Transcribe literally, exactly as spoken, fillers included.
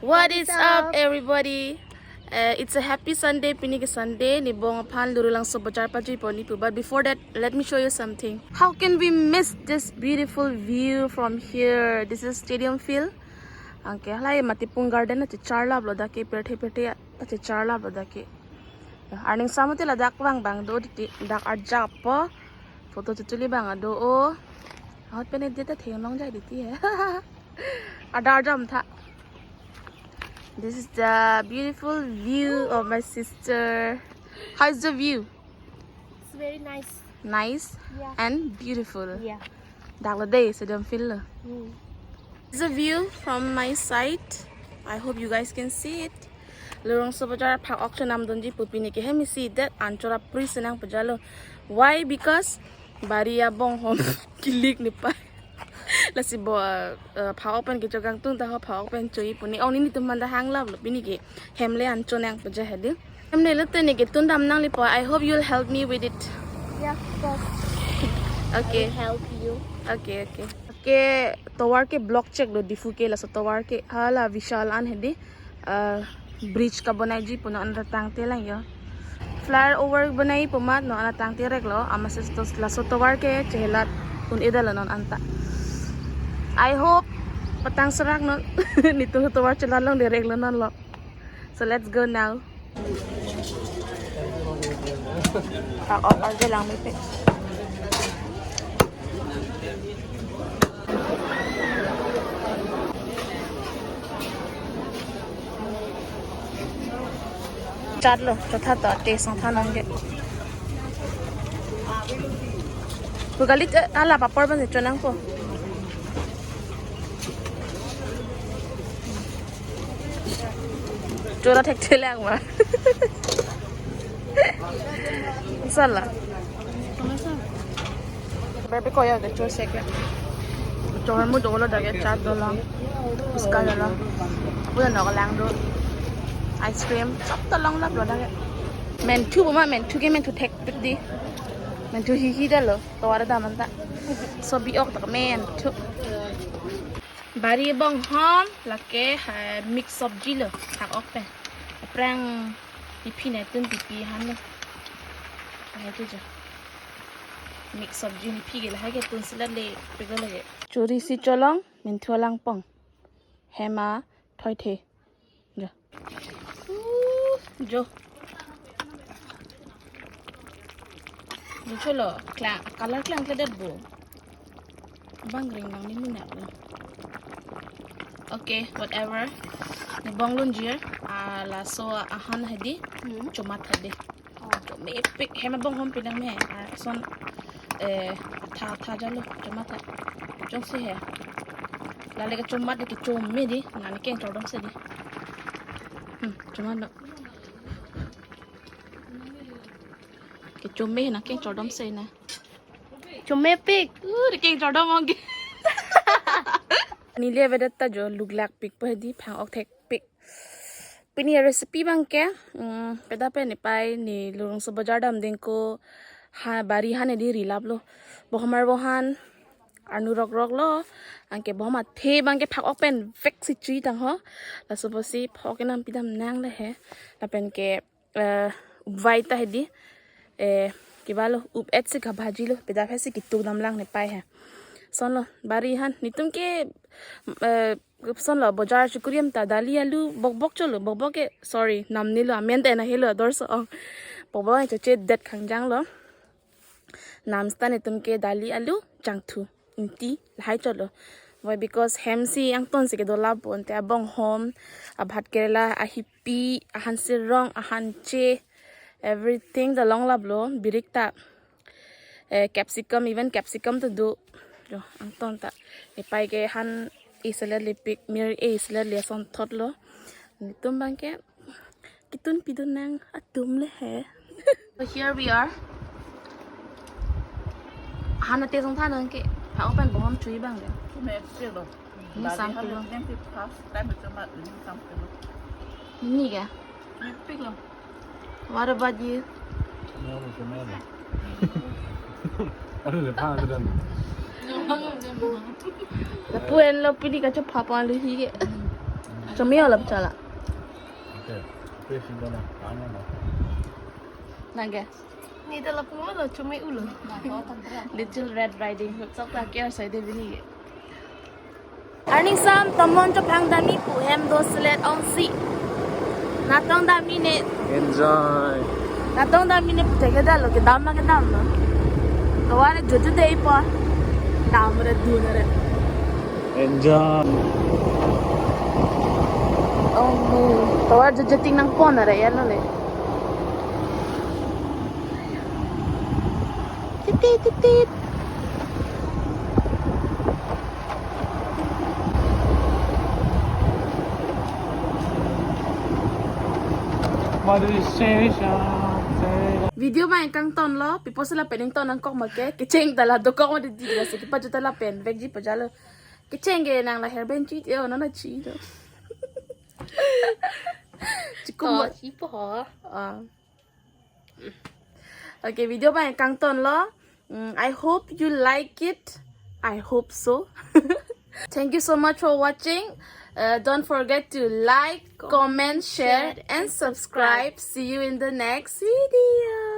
What is up, everybody? Uh, it's a happy Sunday, pini ke Sunday, ne bong aphan Lurulangso Bazar pajui pon-i pu. But before that, let me show you something. How can we miss this beautiful view from here? This is stadium field. Anke halai Matipung Garden ta checharlaplo dak ke, pirthe pirthe ta checharlaplo dak ke. Arningsam te ladak vang abang do titi, dak arjap po. Photo chotuli abang do o. Ahut pen edit ta theklongjai titi he. Adar jam tha. This is the beautiful view of my sister. How's the view? It's very nice. Nice Yeah. and beautiful. Yeah. Dak lo dei, stadium field lo. Hmm. This is a view from my side. I hope you guys can see it. Lurulangso Bazar phak-ok chonamdunji pu pini ke, hem isi det an chora pri senang pajalo. Why? Because bari abong hom kilik ne pa. Lasi bo, uh, phak-ok pen kecho kangtung ta ho phak-ok pen cho-i pu ne. Ong nelitum manda hanglaplo pini ke. Hem le an chonang paja hedi. Hem ne le te ne ketun damnang lipo. I hope you'll help me with it. Yeah, of course. Okay. I will help you. Okay, okay. Ke tovar ke block chek lo Diphu ke, laso tovar ke hala Vishal an hedi. Uh, bridge kabonaiji pu non anta tangte lang yo. Flyover bonai pu amat non anta tangte reklo, amat si to laso tovar ke chehelat un-edetlo non anta. I hope patang serak non. Nelitum tovar chelat longle reklo non lo. So let's go now. Phak-ok arje lang mepik. Chat lo, chotha to, te song tha nangke. Pu kali, eh, hala papor ban chonangpo. Chora thekthelang ma. Sala. Berbe koya ke chor sek ya. Chor mu dolo dak ke chat dolo. Uska dolo. Apu no lang do. Ice cream. Sab ta longlaplo dak ke. Menthu pu ma, menthu ke menthu thekpik di. Menthu hihi detlo. Tovar dam anta. So bi-ok dak menthu. Bari abong hom lake ha mix sabji lo, phak-ok pen. Aphrang iphi ne tun pipi han lo. Lahai ke jo. Mix sabji ne phi ke lahai ke tun selat le pegol lake. Chori si cholong, menthu alang pong. Hem athoi the. Jo. Uh, jo. Jo cholo, klang, color klangkledet bo. Bang ring bang ni minak lo. Okay, whatever. Ne bong lunjir, ah, laso ahan hedi, Hmm. chomat hedi. Oh. Chomepik, hem abong hom pinang me, ah, son, eh, tha, tha jalo, chomat tha. Jongsi he. Lale ke chomat di, kechome di, nani keng chodom se di. Hmm, chomat lo. Kechome na keng chodom se na. Chomepik. Uh, keng chodom ong ke. Neli avedet ta jo luklak pikpo hedi, phang-ok thekpik. Pini recipe abang ke, mm, peda pen nepei ne Lurulangso Bazar damding ko ha bari han hedi rilaplo. Bohomar bohan, arnu rokrok lo, anke bohom athe abang ke phak-ok pen vek si chui tang ho. Laso apotsi phak-ok kenam pidamnang le he. Lapen ke, eh, upvai ta hedi. Eh, kibalo up-et si kabhaji lo, peda phesi kituk damlang nepei he. Son lo, bari han, nelitum ke, eh, son lo, bazar chukuriam ta, dali alu, bokbok cholo, bokbok ke, sorry, nam nilo, amen ta ena helo, ador so, oh. Bokbok choche det khangjang lo. Nam seta nelitum ke dali alu, changthu, ingti, lahai cholo. Why? Because hem si angton si kedo lapo, ante abong hom, abhat kerela, ahipi, ahan sirong, ahan che, everything ta longlaplo, birik ta. Eh, capsicum, even capsicum ta do. Jo, angton ta. Nepei ke han e selet lepik, mir e selet le asonthot lo. Nelitum abang ke ketun pidun nang atum le he. So here we are. Han ate song tha nang ke. Phak-ok pen bohom chui abang ke. Chomepik lo. Ni Bari sampai han lo. Ni first time chomat, ni sampai lo. Ni ke? Chomepik lo. What about you? Aru le pa dan. Lapu-en lo pini kachopha pon lo hi ke. Tumi olap chala. Oke. Oke, sih, mana? Mana, mana? Nangke. Ni dalam pun lo cumi ulo. Little Red Riding Hood sok ta kya sai de bini. Arning sam tamon cho phang dami pu hem do selet ong si. Natong dami ne. Enjoy. Natong dami ne pute ke dalo ke dam ke dam no. Kawar jojo dei po. Dam re dun re. Enjoy. Oh, kawar jojo ting nang pon re ya lo le. Titit titit. Video abang kangton lo, pipo sila pening ton nangkok make, kecheng ta la dokok ma di di la se kipa juta la pen, vekji pajalo. Kecheng ke nang la hair band chi, yo, no na chi do. Chikum Oh, lo. Chi po ho. Ah. Okay, video abang kangton lo. Mm, I hope you like it. I hope so. Thank you so much for watching. Uh, don't forget to like, comment, share, and subscribe. See you in the next video.